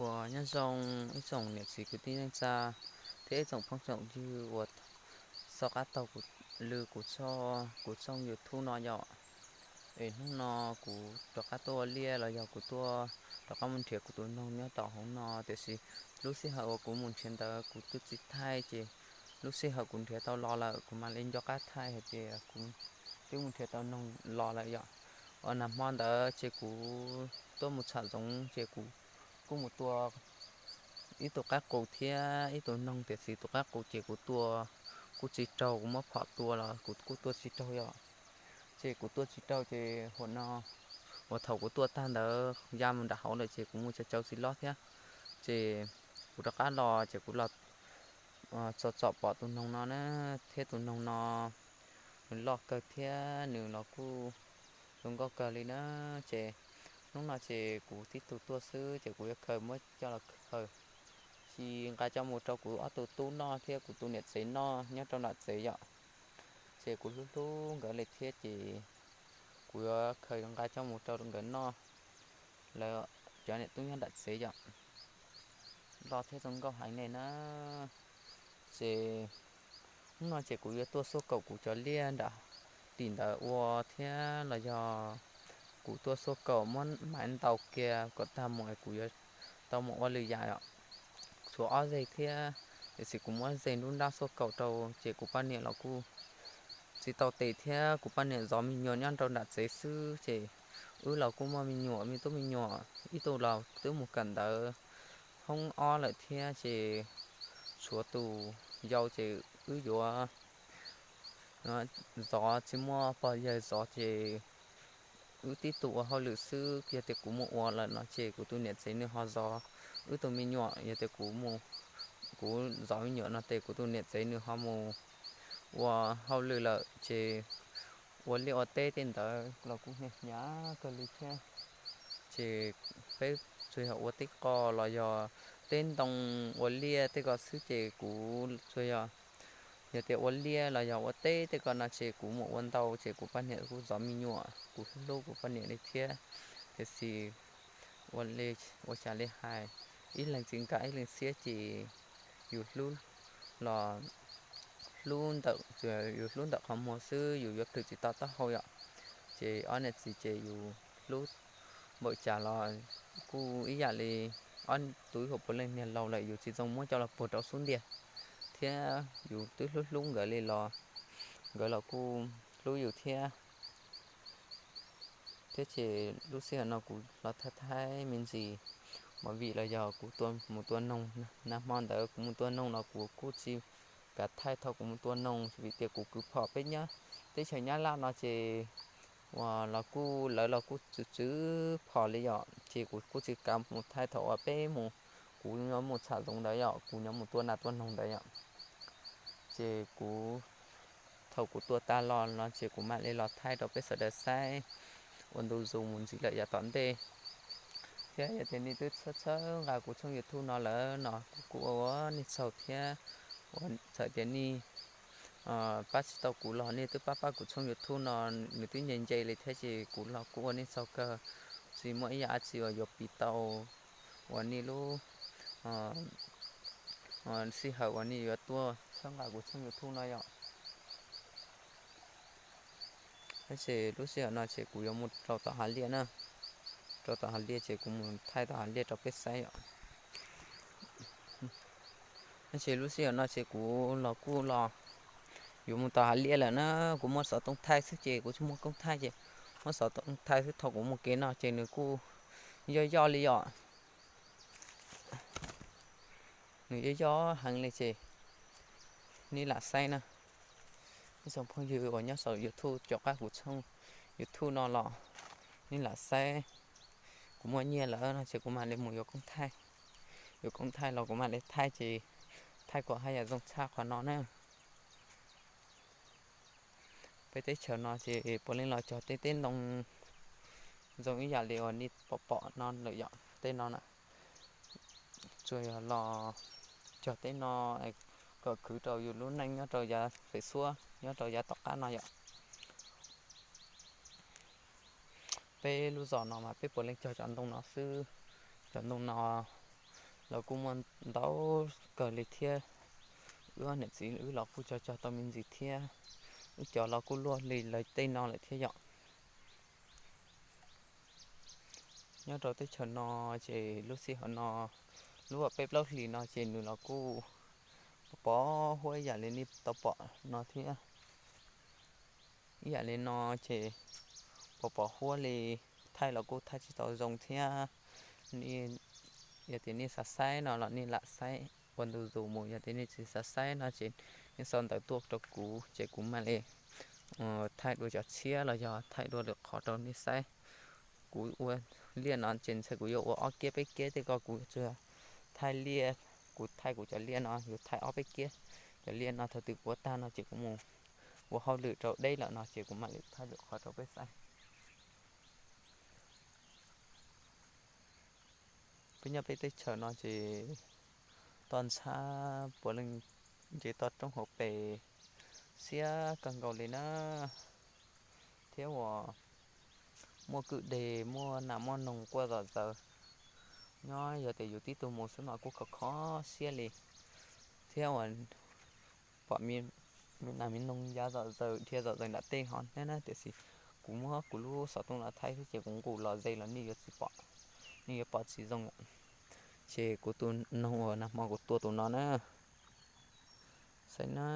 Uas nyob zoo ib tsoom niam txiv kwv tij neej tsa thiab ib tsoom phooj tsoom ywg uas xav qab taug lw kuv txoj YouTube no yom. Es hnub no kuv rov qab tuaj ua liaj los yog kuv tuaj rov qab mus nrhiav kuv tus noog nyob tom hauv no, tiam sis lub sij hawm uas kuv mus nrhiav ntawd kuv twb tsis thaij, ces lub sij hawm kuv nrhiav tau los lawm kuv mam li nco qab thaij hais tias kuv twb mus nrhiav tau noog los lawm yom. Uas nag hmo ntawd ces kuv tuaj mus tsham zoov ces kuv kuj mus tua ib tug qaib qus thiab ib tug noog, tiam sis tus qaib qus ces kuv tua kuj tsis raug, kuv muab phom tua los kuv kuj tua tsis raug yom. Ces kuv tua tsis raug ces hauv no uas thaum kuv tua tag ntawd ya mus nram hauv lawm ces kuv mus tsis tsau tsis loj thiab. Ces kuv rov qab los ces kuv los txom txom pom tus noog no na, thiab tus noog no nws loj kawg thiab nws los kuj zoo nkauj kawg li na. Ces hnub no ces kuv tib tug tuaj xwb ces kuv yuav khaws muab coj los khaws, ces nqa coj mus rau kuv ob tug tub noj thiab kuv tus niam tsev noj nyob rau nram tsev yom. Ces kuv hlub hlub nkawd li thiab ces kuv yuav khaws nqa coj mus rau nkawd noj, lawv cov niam tub nyob nram tsev yom. Loj thiab zoo nkauj heev li na. Ces hnub no ces kuv yuav tuaj xuaj kaum kuv cov liaj nram tim ntawd ua thiab los yog kuv tuaj xuaj kaum muab maiv ntaus kiag kom tag mus es kuv yuav tau mus ua lwm yam os. Tshuav ob zeg thiab, tiam sis kuv muab zeg nruab nrab xuaj kaum rau ces kuv poj niam los kuj tsis tau tes thiab kuv poj niam zov me nyuam nyob rau nram tsev xwb ces wb los kuj muaj me nyuam, me tub me nyuam ib tug los twb mus kawm ntawv hoob ob lawm thiab ces tshuav tus yau ces wb yuav zov, tsis muaj pog yawg zov ces wb tib tug ua hauj lwm xwb. Yog tias kuv mus ua lawm no ces kuv tus niam tsev nws ho zov wb tus me nyuam, yog tias kuv mus, kuv zov me nyuam no ces kuv tus niam tsev nws ho mus ua hauj lwm lawm ces ua liaj ua teb tej ntawd los kuj hnyav hnyav kawg li thiab. Ces peb tsuas yog ua teb qos los yog teb ntoo, ua liaj tej ko xwb ces kuv tsuas yog, yog tias ua liaj los yog ua teb tej ko no ces kuv mus ua ntau ces kuv poj niam kuj zov me nyuam, kuv hlub kuv poj niam li thiab. Tiam sis ua li, ua cas li hais, ib leeg tsis nkag ib leeg siab ces yus hlub los hlub ntawm, yus hlub ntawm qhov muag xwb, yus yuav plhws tsis tau taub hau yom. Ces ob niam txiv ces yus hlub npaum cas los kuj ib yam li ob tug ib huam puav leej niag laus lawm yus tsis zoo muab coj los puag rau xub ntiag, thiab yus twb hlub hlub nkawd li los nkawd los kuj hlub yus thiab. Thiab ces lub sij hawm no kuv los thaij thaib me ntsis movie los yog kuv mus tua noog. Nag hmo ntawd kuv mus tua noog los kuv kuj tsis kav thaij thaum kuv mus tua noog vim tias kuv kwv phom peb nyob teb chaws Nyab Laj no ces uas los kuj lawv los kuj txwv txwv phom li yom, ces kuv kuj tsis kav mus thaij thaum uas peb mus, kuv nyob mus tsham zoov ntawd yom, kuv nyob mus tua nas tua noog ntawd yom. Ces kuv, thaum kuv tua tas los no ces kuv mam li los thaij rau peb sawv daws saib ua ntu zus mus ntxiv lawm yav tom ntej. Thiab yog tias nej twb txhawb txhawb nqa kuv tshooj YouTube no lawm no kuv kuj ua ua nej tsaug thiab. Txawm tias nej pab tsis tau kuv los nej twb pab pab kuv tshooj YouTube no, nws twb nce nce li thiab ces kuv los kuj ua nej tsaug kawg. Tsis muaj ib yam dab tsi uas yuav piv tau uas nej lub sij hawm uas nej yuav tuaj txhawb nqa kuv tshooj YouTube no yom. Tab sis lub sij hawm no ces kuv yuav mus rau tom hav liaj na, rau tom hav liaj ces kuv mus thaij tom hav liaj rau peb saib yom. Tab sis lub sij hawm no ces kuv los kuj los, yuav mus tom hav liaj lawm na, kuv muab xov tooj thaij xwb ces kuv tsis muaj koob thaij ces muab xov tooj thaij xwb, thaum kuv mus kev no ces nws kuj yoj yoj li yom. Nws yoj yoj heev li ces nej lam saib na. Ib tsoom phooj ywg uas nyob saum YouTube cov qab kuv tshooj YouTube no los nej lam saib. Kuv muaj nyiaj lawm no ces kuv mam li mus yuav koob thaij, yuav koob thaij los kuv mam li thaij ces thaij kom haj yam zoo tshaj qhov no na. Peb teb chaws no ces puav leej los cog tej teb ntoo zoo ib yam li uas nej pom pom no lawm yom, tej no na. Tsuas yog los cog tej no kom khwv rau yus lub neej nyob rau yav pem suab nyob rau yav tom qab no yom. Peb lub zos no mas peb puav leej cog cov ntoo no xwb, cov ntoo no los kuj muaj ntau kawg li thiab. Wb niam txiv wb los kuj cog cog tau me ntsis thiab, wb cov los kuj luaj li lawv tej no lawm thiab yom. Nyob rau teb chaws no ces lub sij hawm no, lub peb plaub hlis no ces nws los kuj pov pov huab ib yam li nej tau pom no thiab. Ib yam li no ces pov pov huab li, thaij los kuj thaij tsis tau zoo thiab. Yog tias nej xav saib no los nej lam saib ua ntu zus mus, yog tias nej tsis xav saib no ces nej sau ntawv tuaj rau kuv ces kuv mam li thaij dua cov tshiab los yog thaij dua lwm qhov rau nej saib. Kuv ua liaj no ces ntshe kuv yuav ua ob kiab peb kiab tej ko, kuv tsuas thaij liaj, kuv thaij kuv cov liaj no yuav thaij ob peb kiab. Cov liaj no thaum twg kuv ua tag no ces kuv mus ua hauj lwm rau deb lawm no ces kuv mam li thaij lwm qhov rau peb saib. Peb nyob peb teb chaws no ces toj ntxhab puav leej nce toj roob hauv pes siab kawg nkaus li na, thiab uas muaj kwj deg muaj nas muaj noog quaj zom zaws. Nyob yog tias yus tib tug mus xwb mas kuj khov kho siab li, thiab uas pom me nas me noog ya zom zaws dhia zom zaws nram tej ho na, tiam sis kuv muab kuv lub xov tooj los thaij xwb ces kuv nqus los ze los nej yuav tsis pom, nej yuav pom tsis zoo. Ces kuv tus noog uas nag hmo kuv tua tus no na, saib na,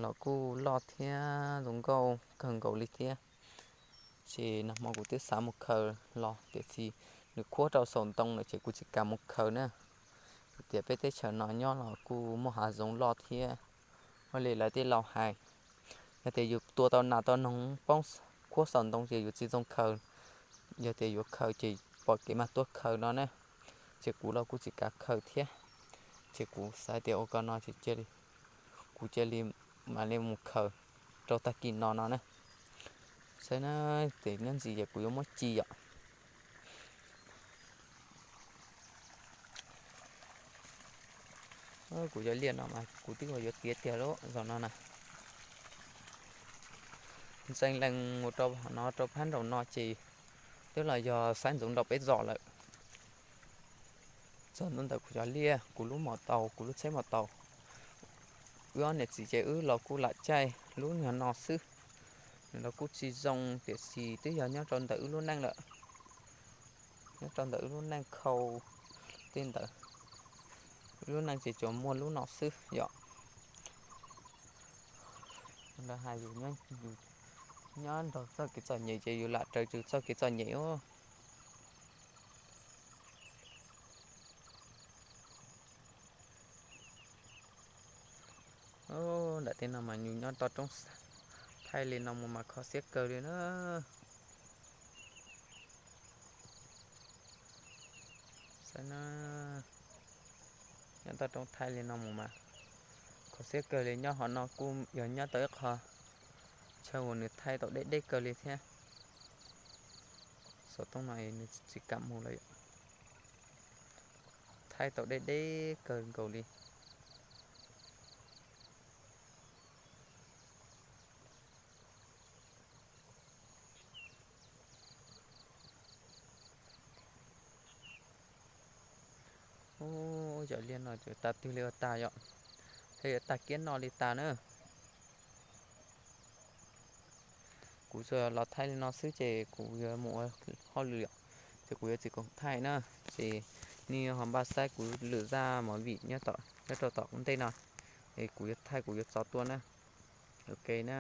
los kuj loj thiab zoo nkauj kawg nkaus li thiab. Ces nag hmo kuv twb xav mus khaws los tiam sis nws khuab rau saum ntoo lawm ces kuv tsis kam mus khaws na. Vim tias peb teb chaws no nyob los kuj muaj hav zoov loj thiab. Ua li lawv tej laus hais, yog tias yus tua tau nas tau noog poob khuab saum ntoo ces yus tsis zoo khaws. Yog tias yuav khaws ces pom kev mas tuaj khaws no na. Ces kuv los kuj tsis kav khaws thiab. Ces kuv xav tias ua ko no ces kuv cia li mam li mus khaws rau tag kis no no na. Saib na, ces nyob ntxiv ces kuv yuav muab ci yom. Kuv cov liaj no mas kuv twb yuav tiav tiag lawm zaum no na. Ntxeev lees mus rau no rau phab nraum no ces twb los yog saib ntsoov nraum peb zos lawm. Txog ntua ntawm kuv cov liaj, kuv lub mos taus, kuv lub tsheb mos taus, wb ob niam txiv ces wb los kuj lam caij lub nyuag no xwb. Nws los kuj tsis zoo tiam sis twb yog nyob rau ntawm wb lub neej lawm. Nyob rau ntawm wb lub neej khau tej ntawd, wb lub neej ces tsuas muaj lub no xwb yom. Lawv hais yus nyob nrog txoj kev txom nyem ces yus lam raws yus txoj kev txom nyem os. Nram tej no mas yus nyob toj roob thaij li no mus mas kho siab kawg li na. Saib na, nyob toj roob thaij li no mus mas kho siab kawg li. Nyob hov no kuj yog nyob tau ib qho chaw uas nws thaij tau deb deb kawg li thiab. Xov tooj no nws tsis kam mus lawm, thaij tau deb deb kawg nkaus li. Ub, cov liaj no tas twg li ua tag yom, thiaj yuav tag kiab no li tas na. Kuv tsuas los thaij li no xwb ces kuv yuav mus ua hauj lwm, ces kuv yuav tsis koom thaij na. Ces nej ho npaj saib kuv lwm zaj movie nyob rau tom ntej no, es kuv yuav thaij kuv yuav tso tuaj na. Ok na.